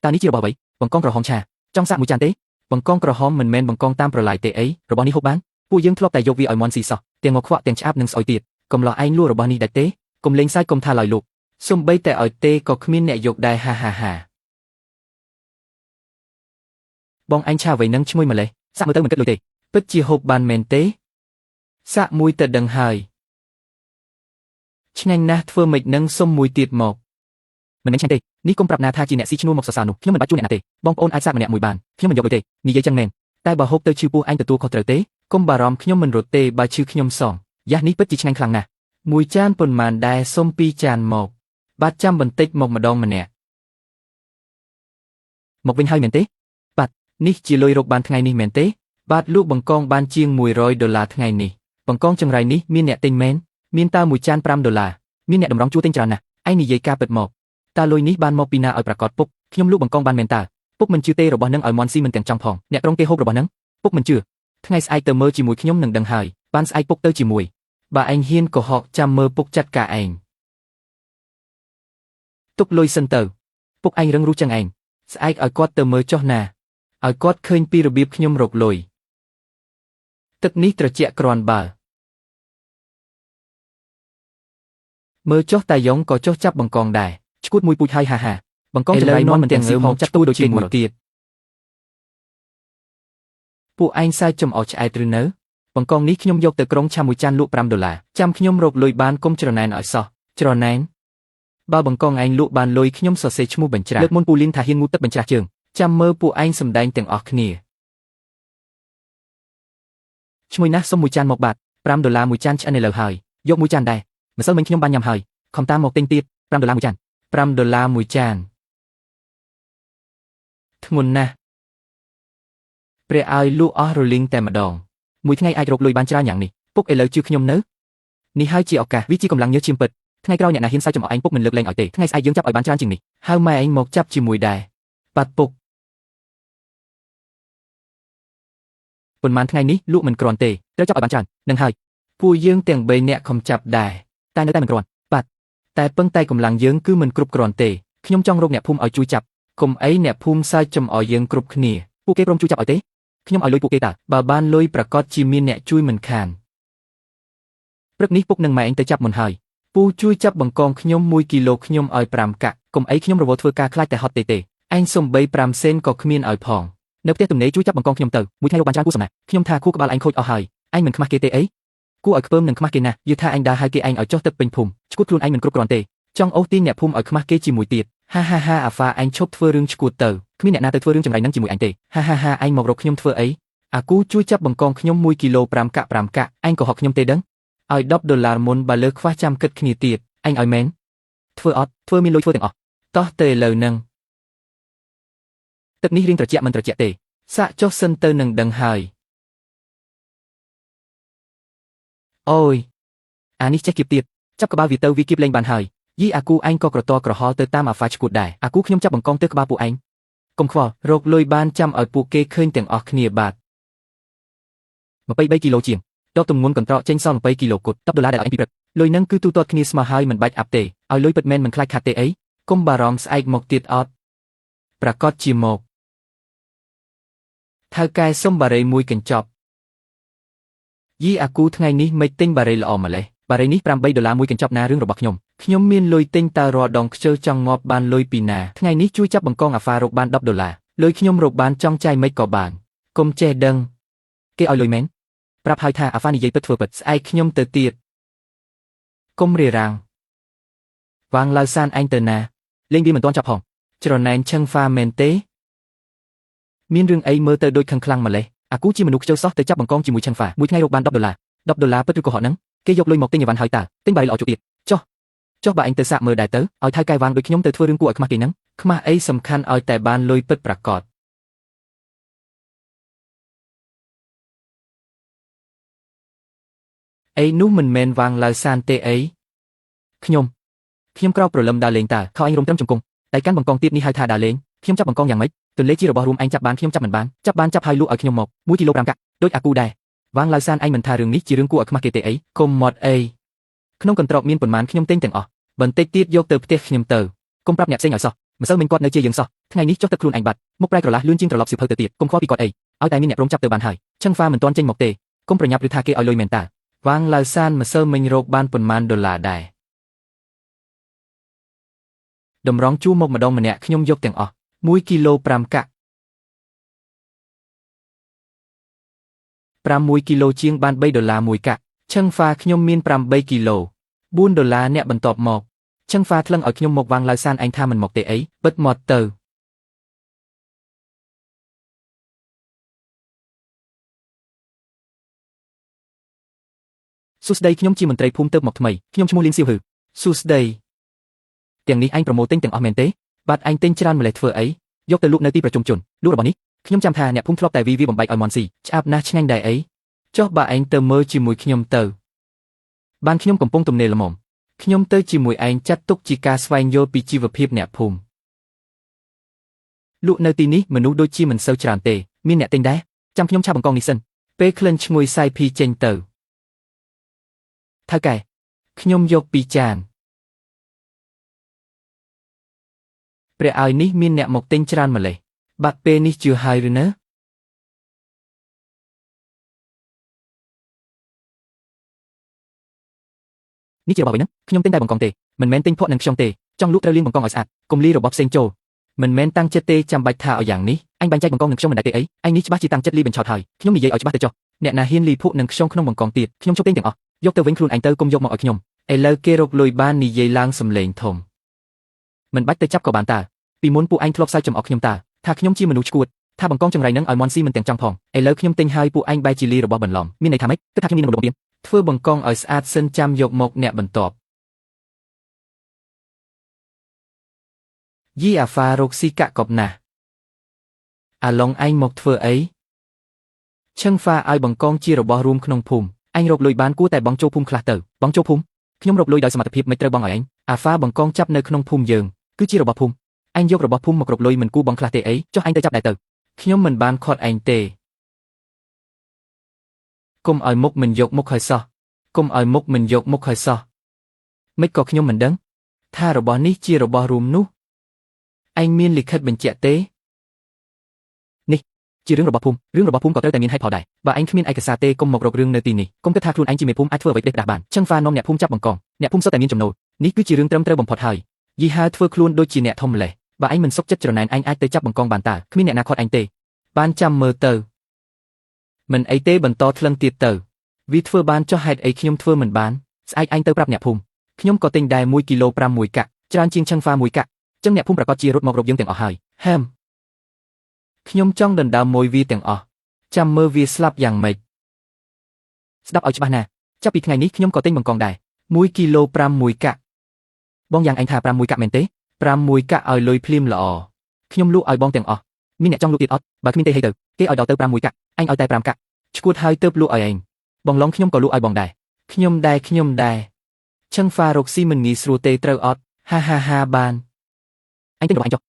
តើនេះជារបស់អ្វីបង្កងក្រហមឆាចង់សាកមួយចានទេបង្កងក្រហមមិនមែនបង្កងតាមប្រឡាយទេអីរបស់នេះហូបបានពួកយើងធ្លាប់តែយកវាឲ្យមន់ស៊ីសោះទាំងងខ្វក់ទាំងឆ្អាបនិងស្អុយទៀតកំឡោះឯងលក់របស់នេះដាច់ទេកុំលេងសើចកុំថាឡើយលោកសំបីតែឲ្យទេក៏គ្មានអ្នកយកដែរហាហាហាបងឯងឆាអ្វីនឹងឈ្ងុយម្លេះសាកមើលទៅមិនគិតលុយទេពិតជាហូបបានមែនទេសាកមួយទៅដឹងហើយឆ្ងាញ់ណាស់ធ្វើម៉េចនឹងសុំមួយទៀតមកមិនមែនឆ្ងាញ់ទេនេះកុំប្រាប់ណាថាជាអ្នកស៊ីឈ្នួលមកសរសើរនោះខ្ញុំមិនបាច់ជួអ្នកណាទេបងប្អូនអាចសាកម្នាក់មួយបានខ្ញុំមិនយកលុយទេនិយាយចឹងមែនតែបើហូបទៅឈឺពោះឯងទទួលខុសត្រូវទេកុំបារម្ភខ្ញុំមិនរត់ទេបើឈឺខ្ញុំសងយ៉ាស់នេះពិតជាឆ្ងាញ់ខ្លាំងណាស់មួយចានប៉ុន្មានដែរសុំពីរចានមកបាទចាំបន្តិចមកម្ដងម្នាក់មកវិញហើយមែនទេបាទនេះជាលុយរកបានថ្ងៃនេះមែនទេបាទលក់បង្កងបានជាង100ដុល្លារថ្ងៃនេះបង្កងចង្រៃនេះមានអ្នកទិញមែនមានតើមួយចាន5ដុល្លារមានអ្នកតម្រង់ជួរទិញច្រើនណាស់ឯងនិយាយការពិតមកតើលុយនេះបានមកពីណាឲ្យប្រកាសពុកខ្ញុំលក់បង្កងបានមែនតើពុកមិនជឿទេរបស់នឹងឲ្យមន់ស៊ីមិនទាំងចង់ផងអ្នកក្រុងគេហូបរបស់នឹងពុកមិនជឿថ្ងៃស្អែកទៅមើលជាមួយខ្ញុំនឹងដឹងហើយបានស្អែកពុកទៅជាមួយបើឯងហ៊ានកុហកចាំមើលពុកចាត់ការឯងទុកលុយសិនទៅពុកឯងរឹងរូសចឹងឯងស្អែកឲ្យគាត់ទៅមើលចុះណាឲ្យគាត់ឃើញពីរបៀបខ្ញុំរកលុយទឹកនេះត្រជាក់គ្រាន់បើមើលចុះតាយ៉ងក៏ចុះចាប់បង្កងដែរឈួតមួយពូជហើយហាហាបង្កងចង្រៃនាំមិនទាំងស៊ីផងចាត់ទូដូចជាមួយទៀតពួកឯងសើចចំអកឆ្អែតឬនៅបង្កងនេះខ្ញុំយកទៅក្រុងឆាមួយចានលក់5ដុល្លារចាំខ្ញុំរកលុយបានកុំច្រណែនឲ្យសោះច្រណែនបើបង្កងឯងលក់បានលុយខ្ញុំសរសេរឈ្មោះបញ្ច្រាស់លើកមុនពូលីនថាហ៊ានងូតទឹកបញ្ច្រាស់ជើងចាំមើលពួកឯងសម្ដែងទាំងអស់គ្នាឈ្ងុយណាស់សុំមួយចានមកបាទ5ដុល្លារមួយចានឆ្អិនឥឡូវហើយយកមួយចានដែរម្សិលមិញខ្ញុំបានញ៉ាំហើយខំតាមមកទិញទៀត5ដុល្លារមួយចាន5ដុល្លារមួយចានធ្ងន់ណាស់ព្រះឲ្យលក់អស់រលីងតែម្ដងមួយថ្ងៃអាចរកលុយបានច្រើនយ៉ាងនេះពុកឥឡូវជឿខ្ញុំនៅនេះហើយជាឱកាសវាជាកម្លាំងញើសឈាមពិតថ្ងៃក្រោយអ្នកណាហ៊ានសើចចំអកឯងពុកមិនលើកលែងឲ្យទេថ្ងៃស្អែកយើងចាប់ឲ្យបានច្រើនជាងនេះហៅម៉ែឯងមកចាប់ជាមួយដែរបាត់ពុកប៉ុន្មានថ្ងៃនេះលក់មិនគ្រាន់ទេត្រូវចាប់ឲ្យបានច្រើននឹងហើយពួកយើងទាំង3នាក់ខំចាប់ដែរតែនៅតែមិនគ្រាន់បាទតែពឹងតែកម្លាំងយើងគឺមិនគ្រប់គ្រាន់ទេខ្ញុំចង់រកអ្នកភូមិឲ្យជួយចាប់កុំអីអ្នកភូមិសើចចំអកយើងគ្រប់គ្នាពួកគេព្រមជួយចាប់ឲ្យទេខ្ញុំឲ្យលុយពួកគេតើបើបានលុយប្រកាសជាមានអ្នកជួយមិនខានព្រឹកនេះពុកនឹងម៉ែឯងទៅចាប់មុនហើយពូជួយចាប់បង្កងខ្ញុំ1គីឡូខ្ញុំឲ្យ5កាក់កុំអីខ្ញុំរវល់ធ្វើការខ្លាចតែហត់ទេទេឯងសំបី5សេនក៏គ្មានឲ្យផងនៅផ្ទះទំនេរជួយចាប់បង្កងខ្ញុំទៅមួយថ្ងៃរកបានច្រើនគួរសមណាស់ខ្ញុំថាគូក្បាលឯងខូចអស់ហើយឯងមិនខ្មាស់គេទេអីគួរឲ្យខ្ពើមនឹងខ្មាស់គេណាស់យឺថាឯងដើរហៅគេឯងឲ្យចុះទឹកពេញភូមិឈួតខ្លួនឯងមិនគ្រប់គ្រាន់ទេចង់អូសទាញអ្នកភូមិឲ្យខ្មាស់គេជាមួយទៀតហាហាហាអាហ្វាឯងឈប់ធ្វើរឿងឈួតទៅគ្មានអ្នកណាទៅធ្វើរឿងចង្រៃនឹងជាមួយឯងទេហាហាហាឯងមករកខ្ញុំធ្វើអីអាគូជួយចាប់បង្កងខ្ញុំ1គីឡូ5កាក់5កាក់ឯងក៏ហកខ្ញុំទេដឹងឲ្យ10ដុល្លារមុនបើលើខ្វះចាំគិតគ្នាទៀតឯងឲ្យមែនធ្វើអត់ធ្វើមានលុយធ្វើទាំងអស់តោះទៅឥឡូវនឹងទឹកនេះរៀងត្រជាក់មិនត្រជាក់ទេសាកចុះសិនទៅនឹងដឹងហើយអូយអានេះចេះគៀបទៀតចាប់ក្បាលវាទៅវាគៀបលេងបានហើយយីអាគូឯងក៏ក្រតក្រហល់ទៅតាមអាហ្វាឈួតដែរអាគូខ្ញុំចាប់បង្កងទៅក្បាលពួកឯងកុំខ្វល់រកលុយបានចាំឲ្យពួកគេឃើញទាំងអស់គ្នាបាទ23គីឡូជាងដកទម្ងន់កន្ត្រកចេញសល់20គីឡូគត់10ដុល្លារដែលឯងពីព្រឹកលុយនឹងគឺទូទាត់គ្នាស្មើហើយមិនបាច់អាប់ទេឲ្យលុយពិតមែនមិនខ្លាចខាត់ទេអីកុំបារម្ភស្អែកមកទៀតអត់ប្រកាសជាមកថៅកែសុំបារីមួយកញ្ចប់យីអាគូថ្ងៃនេះមិនទិញបារីល្អម្លេះបារីនេះ8ដុល្លារមួយកញ្ចប់ណារឿងរបស់ខ្ញុំខ្ញុំមានលុយទិញតើរាល់ដងខ្ជិលចង់ងាប់បានលុយពីណាថ្ងៃនេះជួយចាប់បង្កងអាហ្វារកបាន10ដុល្លារលុយខ្ញុំរកបានចង់ចាយមិនក៏បានកុំចេះដឹងគេឲ្យលុយមែនប្រាប់ហើយថាអាហ្វានិយាយពិតធ្វើពិតស្អែកខ្ញុំទៅទៀតកុំរារាំងវាងឡៅសានឯងទៅណាលេងវាមិនទាន់ចាប់ផងច្រណែនឆឹងហ្វាមែនទេមានរឿងអីមើលទៅដូចខឹងខ្លាំងម្លេះអាគូជាមនុស្សខ្ជិលសោះទៅចាប់បង្កងជាមួយឆឹងហ្វាមួយថ្ងៃរកបាន10ដុល្លារ10ដុល្លារពិតឬកុហកហ្នឹងគេយកលុយមកទិញអីវ៉ាន់ហើយតើទិញបាយល្អជក់ទៀតចុះចុះបើឯងទៅសាកមើលដែរទៅឲ្យថៅកែវាងដូចខ្ញុំទៅធ្វើរឿងគួរឲ្យខ្មាស់គេហ្នឹងខ្មាស់អីសំខាន់ឲ្យតែបានលុយពិតប្រាកដអីនោះមិនមែនវាងឡៅសានទេអីខ្ញុំក្រោកព្រលឹមដើរលេងតើខោឯងរុំត្រឹមជង្គង់តែកាន់បង្កងទៀតនេះហៅថាដើរលេងខ្ញុំចាប់បង្កងយ៉ាងម៉េចទន្លេជារបស់រួមឯងចាប់បានខ្ញុំចាប់មិនបានចាប់បានចាប់ហើយលក់ឲ្យខ្ញុំមក1គីឡូ5កាក់ដូចអាគូដែរវាងឡៅសានឯងមិនថារឿងនេះជារឿងគួរឲ្យខ្មាស់គេទេអីកុំមាត់អីក្នុងកន្ត្រកមានប៉ុន្មានខ្ញុំទិញទាំងអស់បន្តិចទៀតយកទៅផ្ទះខ្ញុំទៅកុំប្រាប់អ្នកផ្សេងឲ្យសោះ ម្សិលមិញគាត់នៅជាយើងសោះថ្ងៃនេះចុះទឹកខ្លួនឯងបាត់មុខប្រែក្រឡាស់លឿនជាងត្រឡប់សៀវភៅទៅទៀតកុំខ្វល់ពីគាត់អីឲ្យតែមានអ្នកព្រមចាប់ទៅបានហើយឆឹងហ្វាមិនទាន់ចេញមកទេកុំប្រញាប់ឬថាគេឲ្យលុយមែនតើវ៉ាងឡាវសានម្សិលមិញរកបានប៉ុន្មានដុល្លារដែរតម្រង់ជួរមកម្ដងម្នាក់ខ្ញុំយកទាំងអស់1គីឡូ5កាក់6គីឡូជាងបាន3ដុល្លារមួយកាក់ឆឹងហ្វាខ្ញុំមាន8គីឡូ4ដុល្លារអ្នកបន្ទាប់មកឆឹងហ្វាថ្លឹងឲ្យខ្ញុំមកវាងឡាវសានឯងថាមិនមកទេអីបិទមាត់ទៅសួស្តីខ្ញុំជាមន្ត្រីភូមិទៅមកថ្មីខ្ញុំឈ្មោះលៀនសៀវហឺសួស្តីទាំងនេះឯងប្រមូលទិញទាំងអស់មែនទេបាទឯងទិញច្រើនម្លេះធ្វើអីយកទៅលក់នៅទីប្រជុំជនលក់របស់នេះខ្ញុំចាំថាអ្នកភូមិធ្លាប់តែវីវាបំបែកឲ្យមន់ស៊ីឆ្អាបណាស់ឆ្ងាញ់ដែរអីចុះបើឯងទៅមើលជាមួយខ្ញុំទៅបានខ្ញុំកំពុងទំនេរល្មមខ្ញុំទៅជាមួយឯងចាត់ទុកជាការស្វែងយល់ពីជីវភាពអ្នកភូមិលក់នៅទីនេះមនុស្សដូចជាមិនសូវច្រើនទេមានអ្នកទិញដែរចាំខ្ញុំឆាបបង្កងនេះសិនពេលក្លិនឈ្ងុយសាយភីចេញទៅថៅកែខ្ញុំយកពីចានព្រះឲ្យនេះមានអ្នកមកទិញច្រើនម្លេះបាត់ពេលនេះជឿហើយឬនៅនេះជារបស់វិញហ្នឹងខ្ញុំទិញតែបង្កងទេមិនមែនទិញភក់នឹងខ្ញុំទេចង់លក់ត្រូវលាងបង្កងឲ្យស្អាតកុំលីរបស់ផ្សេងចូលមិនមែនតាំងចិត្តទេចាំបាច់ថាឲ្យយ៉ាងនេះអញបែងចែកបង្កងនឹងខ្ញុំមិនដែរទេអីអញនេះច្បាស់ជាតាំងចិត្តលីបញ្ឆោតហើយខ្ញុំនិយាយឲ្យច្បាស់ទៅចុះអ្នកណាហ៊ានលីភក់នឹងខ្ញុំក្នុងបង្កងទៀតខ្ញុំជប់ទិញទាំងអស់យកទៅវិញខ្លួនឯងទៅកុំយកមកឲ្យខ្ញុំឥឡូវគេរកលុយបាននិយាយឡើងសំឡេងធំមិនបាច់ទៅចាប់ក៏បានតើពីមុនពួកឯងធ្លាប់សើចចំអកខ្ញុំតើថាខ្ញុំជាមនុស្សឈួតថាបង្កងចង្រៃនឹងឲ្យមន់ស៊ីមិនទាំងចង់ផងឥឡូវខ្ញុំទិញហើយពួកឯងបែរជាលីរបស់បន្លំមានន័យថាម៉េចគិតថាខ្ញុំមានរំលោភបំពានធ្វើបង្កងឲ្យស្អាតសិនចាំយកមកអ្នកបន្ទាប់យីអាហ្វារកស៊ីកាក់កបណាស់អាឡុងឯងមកធ្វើអីឆឹងហ្វាឲ្យបង្កងជារបស់រួមក្នុងភូមិឯងរកលុយបានគួរតែបងចូលភូមិខ្លះទៅបងចូលភូមិខ្ញុំរកលុយដោយសមត្ថភាពមិនត្រូវបងឲ្យឯងអាហ្វាបង្កងចាប់នៅក្នុងភូមិយើងគឺជារបស់ភូមិឯងយករបស់ភូមិមករកលុយមិនគួរបងខ្លះទេអីចុះឯងទៅចាប់ដែរទៅខ្ញុំមិនបានខាត់ឯងទេកុំឲ្យមុខមិនយកមុខឲ្យសោះកុំឲ្យមុខមិនយកមុខឲ្យសោះមិនក៏ខ្ញុំមិនដឹងថារបស់នេះជារបស់រួមនោះឯងមានលិខិតបញ្ជាក់ទេនេះជារឿងរបស់ភូមិរឿងរបស់ភូមិក៏ត្រូវតែមានហេតុផលដែរបើឯងគ្មានឯកសារទេកុំមករករឿងនៅទីនេះកុំគិតថាខ្លួនឯងជាមេភូមិអាចធ្វើអ្វីផ្ដេសផ្ដាស់បានឆឹងហ្វានាំអ្នកភូមិចាប់បង្កងអ្នកភូមិសុទ្ធតែមានចំណូលនេះគឺជារឿងត្រឹមត្រូវបំផុតហើយយីហើធ្វើខ្លួនដូចជាអ្នកធំម្លេះបើឯងមិនសុខចិត្តច្រណែនឯងអាចទៅចាប់បង្កងបានតើគ្មានអ្នកណាខាត់ឯងទេបានចាំមើលទៅមិនអីទេបន្តថ្លឹងទៀតទៅវាធ្វើបានចុះហេតុអីខ្ញុំធ្វើមិនបានស្អែកឯងទៅប្រាប់អ្នកភូមិខ្ញុំក៏ទិញដែរ1គីឡូ5មួយកាក់ច្រើនជាងឆឹងហ្វាមួយកាក់ចឹងអ្នកភូមិប្រកាសជារត់មករកយើងទាំងអស់ហើយហែមខ្ញុំចង់ដណ្ដើមមួយវាទាំងអស់ចាំមើលវាស្លាប់យ៉ាងម៉េចស្ដាប់ឲ្យច្បាស់ណាចាប់ពីថ្ងៃនេះខ្ញុំក៏ទិញបង្កងដែរ1គីឡូ5មួយកាក់បងយ៉ាងឯងថា5មួយកាក់មែនទេ5មួយកាក់ឲ្យលុយភ្លាមល្អខ្ញុំលក់ឲ្យបងទាំងអស់មានអ្នកចង់លក់ទៀតអត់បើគ្មានទេហីទៅគេឲ្យដល់ទៅ5មួយកាក់ឯងឲ្យតែ5កាក់ឈួតហើយទៅលក់ឲ្យឯងបងឡងខ្ញុំក៏លក់ឲ្យបងដែរខ្ញុំដែរខ្ញុំដែរឆឹងហ្វារកស៊ីមិនងាយស្រួលទេត្រូវអត់ហាហាហាបានឯងទិញរបស់ឯងចុះ